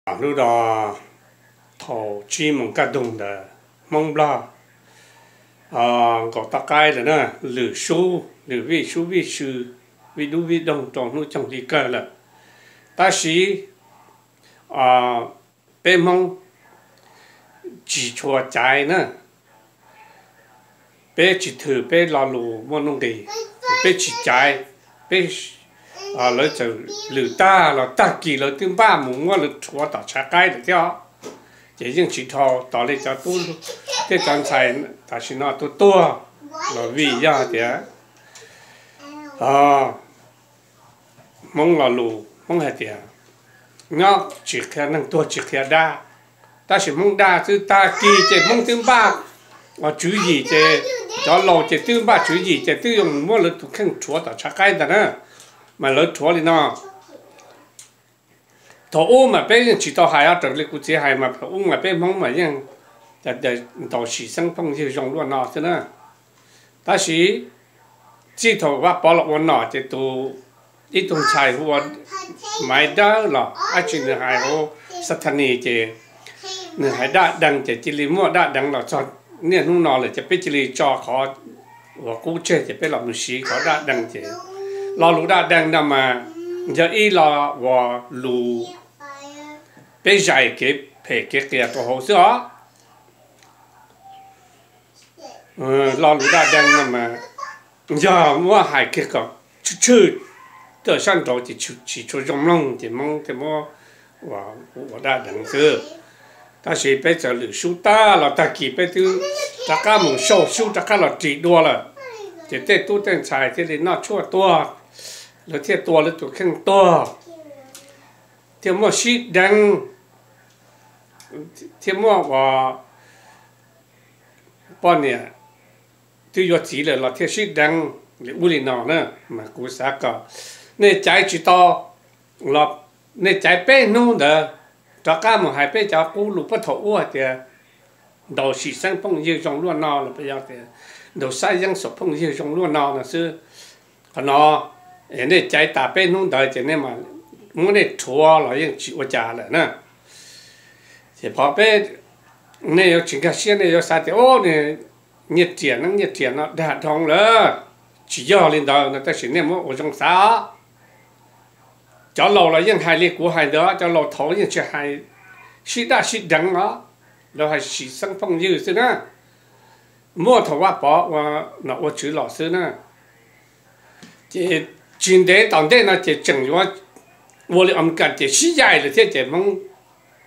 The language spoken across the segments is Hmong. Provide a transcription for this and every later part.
Hnub no thaum tsib moos kaj ntug ntawd Hmoob Nplog nkaum toj qaib lawm na, lwm sub lwm vij sub vij sw, vij dub vij doog rau hnub coog li kawg lawm. Tab sis peb Hmoob tsis tshua caiv na, peb tsis thwm peb lo lus muaj nuj nqis, peb tsis caiv, peb, lawv txawm lwm tag los tag kis lawv twb npaj mus muab lawv rhuav tom tshav qaib lawm thiab. Ces yeej tsis dhau tos li cov tub thiab cov ntxhais tam sim no tuag tuag los vim yog tias Hmoob lo lus Hmoob hais tias nyob tsis qhia, neeg tuag tsis qhia dab, tab sis Hmoob dag xwb. Tag kis ces Hmoob twb npaj tswv yim ces cov laus ces twb npaj tswv yim ces twb yuav mus muab lawv tus kheej rhuav tom tshav qaib ntag na. Mas lawv rhuav li no. Thaum ub mas peb yeej tsis tau hais, raws li kuv txiv hais mas thaum ub mas peb Hmoob mas yeej ntaus sim xeeb phooj ywg zoo luaj no xwb na. Tab sis txij thaum Vaj Pov los ua nom ces tus, ib tug ntxhais hu ua Maiv Dawb los dab tsi nws hais hu Xathas Nis ces nws hais daj dees ces cia li muaj daj dees los txog niaj hnub no lawm ces peb cia li tso qhov uas qub tseg ces peb los mus siv qhov daj dees ces lo lus daj dees no mas yog ib lo uas lus peb zais kev phem kev qias rau hauv xwb os. Lo lus daj dees no mas yog muab hais kiag kom tshwj tshwj rau sab nraud ces tsis tshua zoo mloog ces Hmoob thiaj muab ua daj dees xwb. Tab sis peb txawm lwm sub tag los tag kis peb twb rov qab mus sau sub rov qab los ris dua lawm, ces tej tub tej ntxhais thiaj li noj tshuaj tuag, lawv thiaj tua lawv tus kheej tuag, thiaj muaj sib deev, thiaj muaj uas poj niam twb yuav txiv lawm los thiaj sib deev li ub li no na. Mas kuv xav kom nej caiv tsis tau los nej caiv peb hnub ntawd rov qab mus hais peb cov qub lus puag thaum ub hais tias ntaus sim xeeb phooj ywg zoo luaj no los yog tias ntaus xab yeeb xaum phooj ywg zoo luaj no no xwb. Qhov no nej caiv tas peb hnub ntawd ces nej muab nej rhuav los yeej tsis ua cas lawm na. Ces qhov peb, nej yuav tsis nkag siab, nej yuav xav tias o, nyiaj riam neeb nyiaj riam no dag dhau lawm. Tsis yog li ntawd no, tab sis nej muab ua zoo xav. Cov laus los yeej hais li kuv hais ntawd, cov laus thaud yeej tsis hais sib daj sib deev os, lawv hais sim xeeb phooj ywg xwb na. Muaj thaum Vaj Pov ua nom ua tswv los xwb na. Ces tsis ntev tom ntej no ces tseem yuav ua li Amelikas ces sib yaim lawm thiab ces Hmoob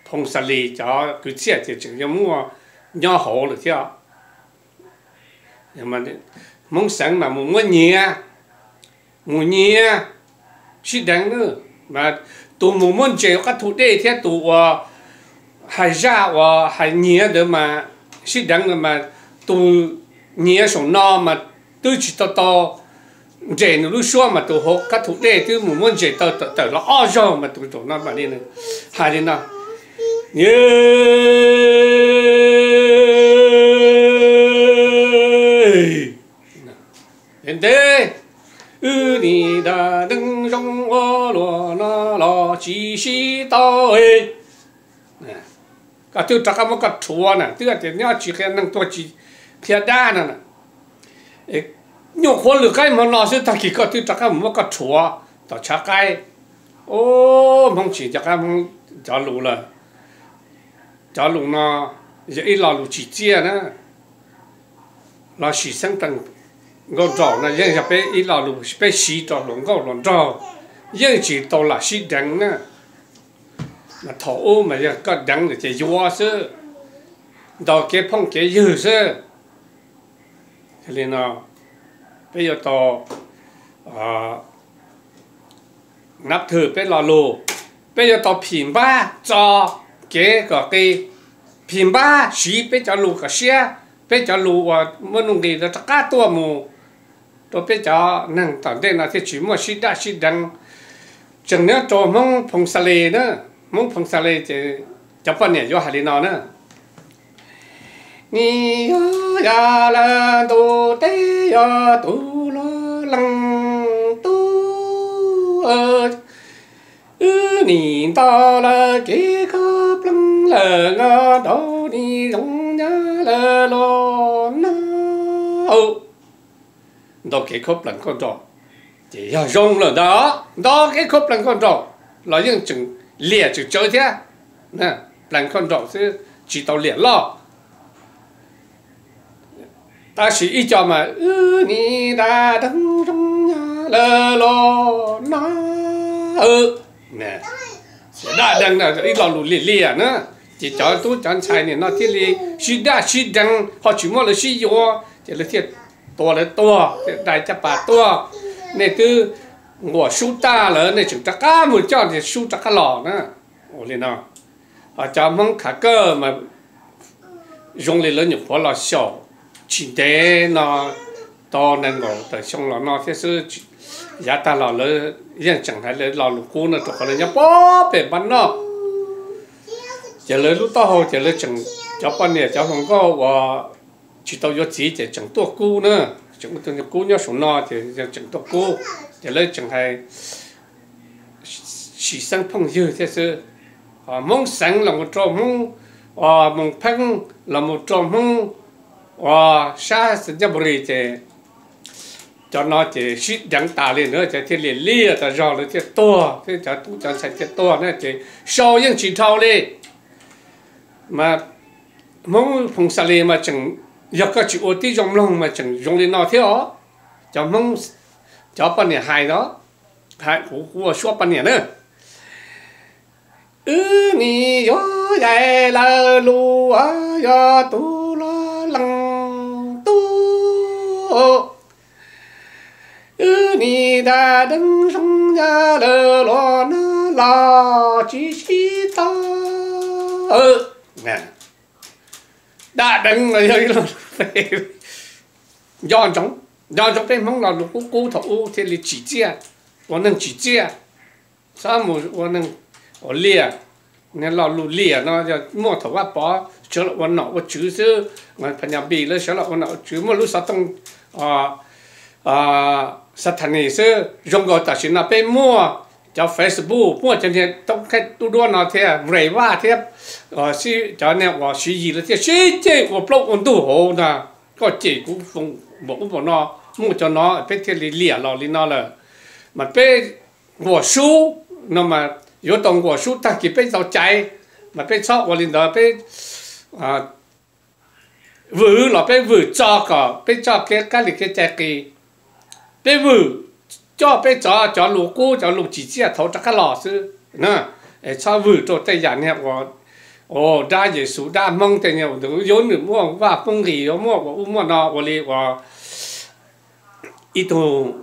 Phoos Xas Lis cov kwv txhiaj ces tseem yuav muaj nyob hauv lawm thiab. Hmoob xeev mas mus muab nyiav, mus nyiav sib deev na, mas tus mus muab ntses qab thu dej thiab tus uas hais zaj uas hais nyiav ntawd mas sib deev no mas tus nyiav saum no mas twb tsis tau tau nres nws lub suab mas tus hauv qab thu dej twb mus muab ntses tau tawm los ob zaug mas tus zaum no mam li hais li no. Ntev, wb nim dag deev zoo ua luaj no los tsis sib tau. Koj twb rov qab muab koj rhuav na, twb tias nyob tsis qhia neeg tuag tsis qhia dab no. Nyuam qhuav lwm qaib hmo no xwb tag kis koj twb rov qab mus muab koj rhuav tom tshav qaib. Ub, Hmoob tsis nco qab Hmoob cov lus lawm. Cov lus no yog ib lo lus tsim txiaj na. Los sim xeeb teem nkauj nraug no yeej yog peb ib lo lus peb siv rau hluas nkauj hluas nraug, yeej tsis tau lam sib deev na. Mas thaum ub mas yog koj deev lawm ces yuav xwb, ntaus kev phooj kev ywg xwb. Yog li no peb yuav tau nab thwm peb lo lus, peb yuav tau phim npab txo kev kom qis, phim npab siv peb cov lus kom siab, peb cov lus uas muaj nuj nqis rov qab tuaj mus rau peb cov neeg tom ntej no thiaj tsis muaj sib daj sib deev. Tseem nyob rau Hmoob Phoos Xas Lis na, Hmoob Phoos Xas Lis ces cov poj niam yuav hais li no na. Nim yog yam lawm ntuj teb yog tus luag leej tub, wb nim nto lawm kev kho Nqa ntaus ni zoo nyab lawm los no. Ntaus kev khaub plees nkauj nraug, ces yog zoo lawm ntag. Ntaus kev khaub plees nkauj nraug los yeej tseem liam tseem tsawv thiab, plees nkauj nraug xwb tsis tau liam loj. Tab sis ib co mas wb ni daj deev zoo nyab lawm los no. Daj deev ib lo lus liam liam na, ces cov tub cov ntxhais nim no thiaj li sib daj sib deev ho tsis muab lawv sib yuav ces lawv thiaj tua lawv tuag, thiaj dai caj pas tuag. Nej twb nquam sub tag lawm nej tseem rov qab mus coj niag sub rov qab los na. Ua li no, ho cov Hmoob khav kawg mas zoo li lawv nyuam qhuav los xyaum tsis ntev no, tau nees nkaum tawm xyoo los no thiab xwb. Yav tag los lawv yeej tseem hais lawv lo lus qub no rau qhov lawv nyob pob pem npab noj. Ces lawv lub taub hau ces lawv tseem, cov poj niam cov hluas nkauj uas tsis tau yuav txiv ces tseem tuaj kub na, tseem ua tus niag kub nyob saum no ces yeej tseem tuaj kub. Ces lawv tseem hais sim xeeb phooj ywg thiab xwb. Hmoob xeev los mus rau Hmoob, Moos Pheeb los mus rau Hmoob uas sab Xeev Njas Npus Lis ces cov no ces sib deev tas li na, ces thiaj li liam tas zog lawv thiaj tuag thiab cov tub cov ntxhais thiaj tuag na, ces sau yeej tsis dhau li. Mas Hmoob Phoos Xas Lis mas tseem, yog koj tsis ua tib zoo mloog mas tseem zoo li no thiab os. Cov Hmoob, cov poj niam hais os, hais kuv ua suab poj niam na. Wb ni yuav yaim lawv lus, yog tus los lees tub. Wb ni daj deev zoo nyab lawm los no los tsis sib tau. Daj deev los yog ib lo, nco ntsoov, nco ntsoov peb Hmoob lo lus qub qub thaum ub thiaj li tsim txiaj, ua neeg tsim txiaj, txhob mus ua neeg ua liam. Niag lo lus liam no yog muaj thaum Vaj Pov sawv los ua nom ua tswv xwb, Phas Nyas Npis lawv sawv los ua nom ua tswv, muaj lub xov tooj Xas Thas Nis xwb. Zoo nkaus tam sim no peb muaj cov Facebook, muaj cov niag toob kheej tub duab no thiab, Nres Vaj thiab, cov niag uas Siv Yis lawv thiaj sib ceg ua plaub ua ntug hauv ntag. Koj cem kuv npaum ub npaum no, muaj cov no peb thiaj li liam los li no lawm. Mas peb nquam sub no mas yuav tau nquam sub tag kis peb tau caiv, mas peb txhob ua li ntawd. Peb vwm los peb vwm txo kom peb txoj kev kab li kev cai qis. Peb vwm coj peb txov cov lus qub cov lus tsim txiaj thaum rov qab los xwb. Es txhob vwm rau tej yam niag uas dab Yes Xus dab Hmoob tej niag uas yuav nws muaj vaj poob nqis yuav muaj ua ub muaj no ua li uas ib tug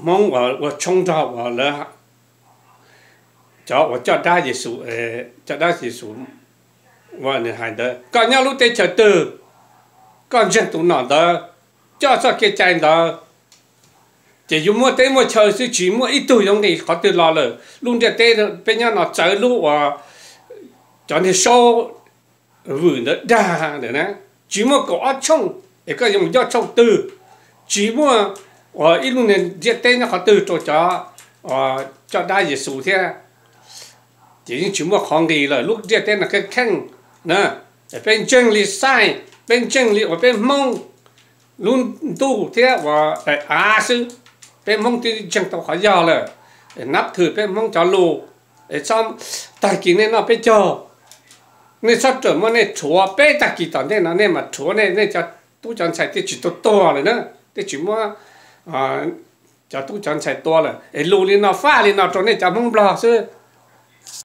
Hmoob uas ua tshoob nrog uas lawv cov uas coj dab Yes Xus, coj dab Yes Xus ua nws hais ntawd, koj nyob lub teb chaws twg, koj ntseeg tus nom ntawd, coj txoj kev cai ntawd, ces yuav muaj teb muaj chaw xwb tsis muaj ib tug yuav nqis qhov twg los lawm. Lub ntiaj teb peb nyob no txawv lub uas cov niag saub vwm ntawd dag ntawm na, tsis muaj kaum ob tshooj es koj yuav mus coj tshooj twg, tsis muaj uas ib lub niag ntiaj teb nyob qhov twg rau cov coj dab Yes Xus thiab. Ces yeej tsis muaj qhov nqis lawm, lub ntiaj teb no kheej kheej na. Peb ntseeg li xaij, peb ntseeg li uas peb Hmoob lub ntuj thiab uas daim av xwb. Peb Hmoob twb ntseeg tau qhov yog lawm, nab thwm peb Hmoob cov lus, es txhob, tag kis nej noj peb caug, nej txhob rawm muab nej rhuav peb tag kis tom ntej no nej mam rhuav nej, nej cov tub cov ntxhais thiaj tsis tuag tuag lawm na, thiaj tsis muab cov tub cov ntxhais tua lawm. Es lus li no faj li no rau nej cov Hmoob Nplog xwb.